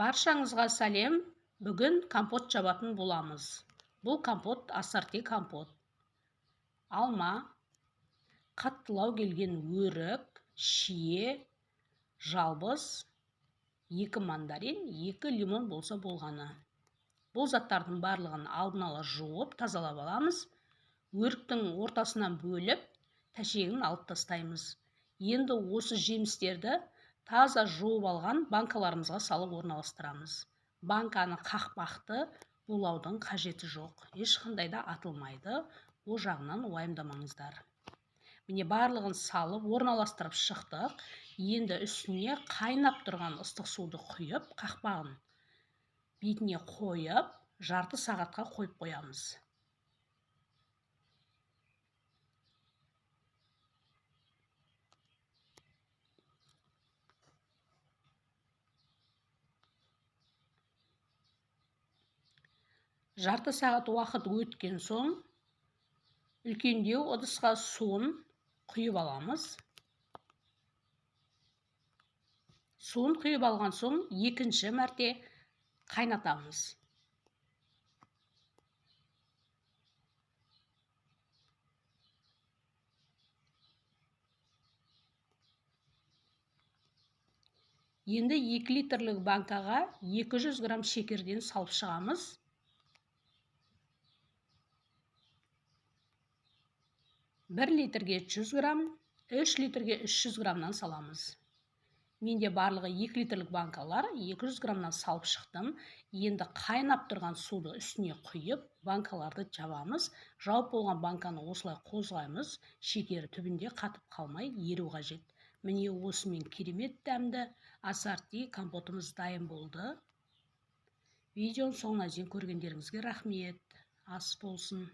Баршаңызға сәлем. Бүгін компот жабатын боламыз. Бұл компот ассорти компот. Алма, қаттылау келген өрік, шие, жалбыз, 2 мандарин, 2 лимон болса болғаны. Бұл заттардың барлығын алдын ала жуып, тазалап аламыз. Өріктің ортасынан бөліп, тәшегін алып тастаймыз. Енді осы жемістерді таза жуып алған банкаларымызға салып орналастырамыз. Банканы қақпақты булаудың қажеті жоқ. Ешқандай да атылмайды. О жағынан уайымдамаңыздар. Міне барлығын салып орналастырып шықтық. Енді үстіне қайнап тұрған ыстық суды құйып, қақпағын бетіне қойып, жарты сағатқа қойып қоямыз. Жарты сағат уақыт өткен соң үлкендеу ыдысқа суын құйып аламыз. Суын құйып алған соң екінші мәрте қайнатамыз. Енді 2 литрлік банкаға 200 грамм шекерден салып шығамыз. 1 литрге 100 грамм, 3 литрге 300 граммнан саламыз. Менде барлығы 2 литрлік банкалар, 200 граммнан салып шықтым. Енді қайнап тұрған суды үстіне құйып, банкаларды жабамыз. Жауып болған банканы осылай қозғаймыз. Шекері түбінде қатып қалмай еру қажет. Міне осымен керемет дәмді ассорти компотымыз дайын болды. Видеоның соңына дейін көргендеріңізге рахмет. Ас болсын.